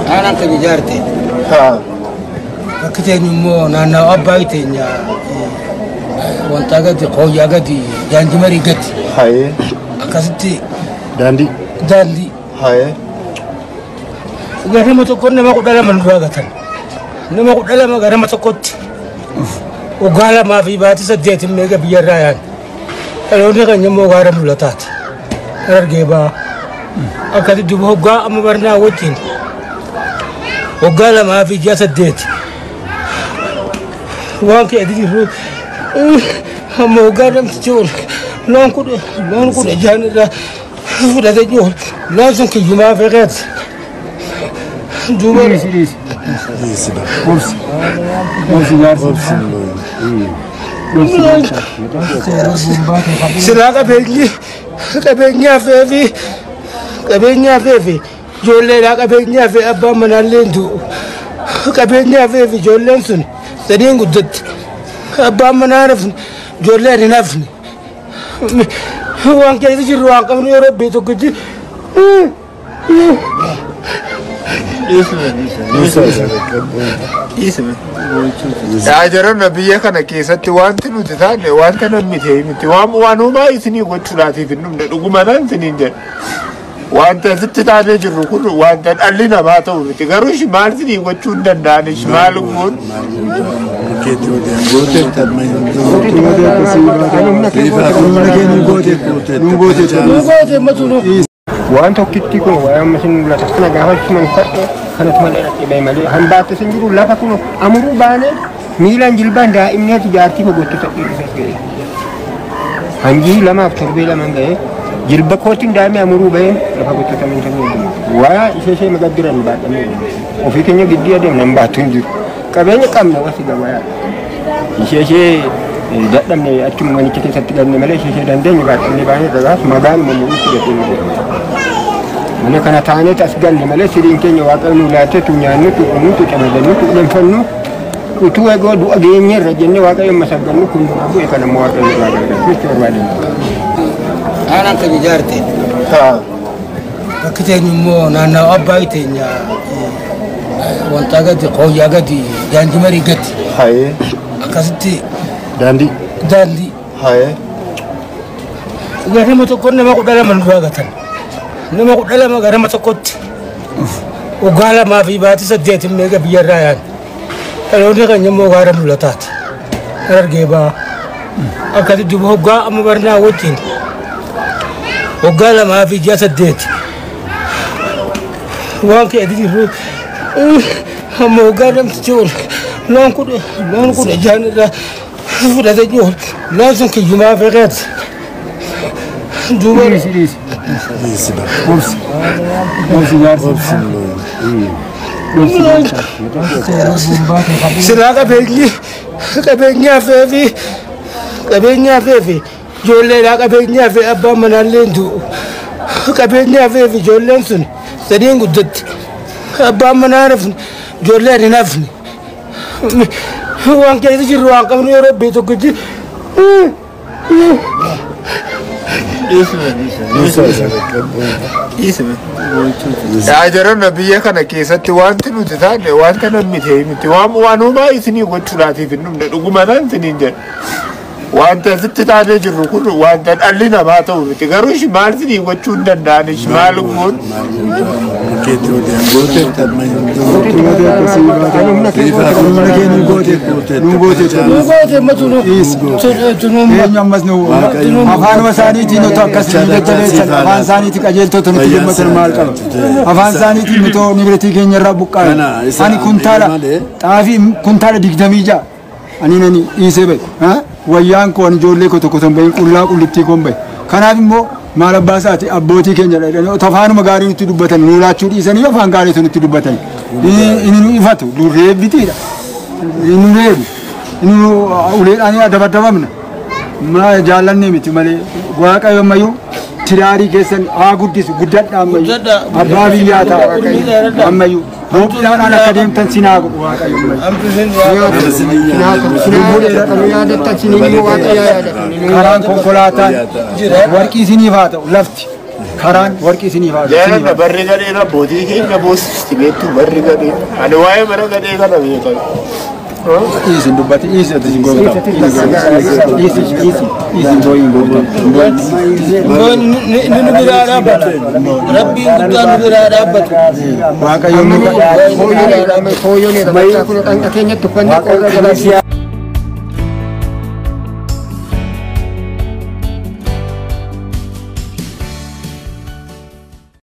Aanaan keenya ijaarte. Bakki teenya immoo naannawaa abbaa teenya wanta gadi qooyyaa gadi daandii marii gadi. Akkasitti. Daandii. Daandii. Garama tokko nama 12 nu gatan. Nama 12 garama tokkotti. Waggaa 2 fi baatii 8 meeqa biyyarraa yaa'an. Dhaloonni keenya immoo gaara mul'ataati. Harargee ba'aa. Akkasitti duuba hoggaa amma barnaa wajjin waggaa 2 fi ji'a 8 waan ka'eeti jirru amma hoggaa namtichi ol loon 16 irraa fudhatee jiru loon sun kiyyumaa feqeeti. Duuba silaa qabeenyaa feefi ijoolleedhaa qabeenyaa fee abbaan manaallee hin du'u qabeenyaa feefi ijoolleen sun sadiin guddatti abbaan manaa hafne ijoolleen hin hafne waan keessa jirru waan qabnu yeroo rabbii tokkichi. Yaa biyya kana keessatti wanti nuti taane wanta namni ta'e miti waan homaa isinii gochuudhaatiif hin dhumne dhuguma nan isiniin jedha. Wanta asitti taanee jirru kun wanta dhalli namaa ta'u miti garuu maal isinii gochuu hin danda'an maal kun. Waan tokkitti kun waan amma isin mul'ata kana gaafachuma uffadhe kanatuma dheeradhe bahe malee hambaatti isin jiru lafa kun amuruu baanee miilaan jilbaan daa'imni ati jaartii gogottota dhiirri ga'e. Hanjii 2 fi torbee 2 ga'e jilba kootiin daa'imni amuruu bahee lafa gottota mintamee waa ishee magaddiran baadhamee ofii keenya giddii adeemna hin baattu hin jiru. Qabeenya qabna wasi gabaa ishee dadhabne achuma manicha keessatti galne malee ishee dandeenye baadhamne baanee gagaaf magaaluma muruutti gatee mana kana taaneet as galle malee siriin keenya waaqayyo nu laatee tu nyaannu tu dhugnu tu camadannu tu ulenfannu utuu eegoo du'a geenyeerra jennee waaqayyo amma saggannu kun nurraa bu'e kan ammoo waaqayyo nurraa gargaarsu jechuu barbaadne. Aanaan keenya ijaarte. Bakki teenya immoo naannawaa abbaa teenya wanta gadi qooyyaa gadi daandii marii gadi. Akkasitti. Daandii. Daandii. Garama tokko nama 12 nu gatan. Nama 12 garama tokkotti. Waggaa 2 fi baatii 8 meeqa biyyarraa yaa'an. Dhaloonni keenya immoo gaara mul'ataati. Harargee ba'aa. Akkasitti duuba hoggaa amma barnaa wajjin waggaa 2 fi ji'a 8 waan ka'eeti jirru amma hoggaa namtichi ol loon 16 irraa fudhatee jiru loon sun kiyyumaa feqeeti. Duuba silaa qabeenyaa feefi ijoolleedhaa qabeenyaa fee abbaan manaallee hin du'u qabeenyaa feefi ijoolleen sun sadiin guddatti abbaan manaa hafne ijoolleen hin hafne waan keessa jirru waan qabnu yeroo rabbii tokkichi. Yaa biyya kana keessatti wanti nuti taane wanta namni ta'e miti waan homaa isinii gochuudhaatiif hin dhumne dhuguma nan isiniin jedha. Wanta asitti taanee jirru kun wanta dhalli namaa ta'u miti garuu maal isinii gochuu hin danda'an maal kun. Afaanuma isaaniitiin nuti akkasii jajjabeessan afaan isaaniitiin qajeeltota nuti gammatan maal qaba afaan isaaniitiin nuti nibiratii keenya irraa buqqaa'e ani kuntaala xaafii kuntaala 26 ani nani dhiisee bahe wayyaan koo ani ijoollee koo tokko tan bahin qullaa qullittii koon bahe kanaaf immoo maal abbaa isaati abbootii keenya dhaqanii afaanuma gaarii nutti dubbatan nu laachuu dhiisanii afaan gaarii nutti dubbatan inni nu ifatu nu reebbitiidha inni nu reebu inni nu uleedhaan dabadabamna ma jaallanne miti malee waaqayyo ammayyuu tiraarii keessan haa guddisu guddadha ammayyuu abbaa biyyaa ta'a ammayyuu roobidhaan akka deemtan sinaa godhu waaqayyo ammayyuu karaan konkolaataan warqii isiniif haa ta'u lafti Karaan warqii isiniif haa Jaalladha barri gadheen abbootii keenya boosisti beektu barri gadheen. Ani waa'ee bara gadhee kana beekan. Dhiisi dubbati dhiisi ati hin gooftamu. Dhiisi dhiisi dhiisi booyin gooftamu. Inni nu biraa dhaabbatu. Rabbiin guddaan nu biraa dhaabbatu. Waaqayyoon nu Fooyyoo kun keenyatti uffanni qooda.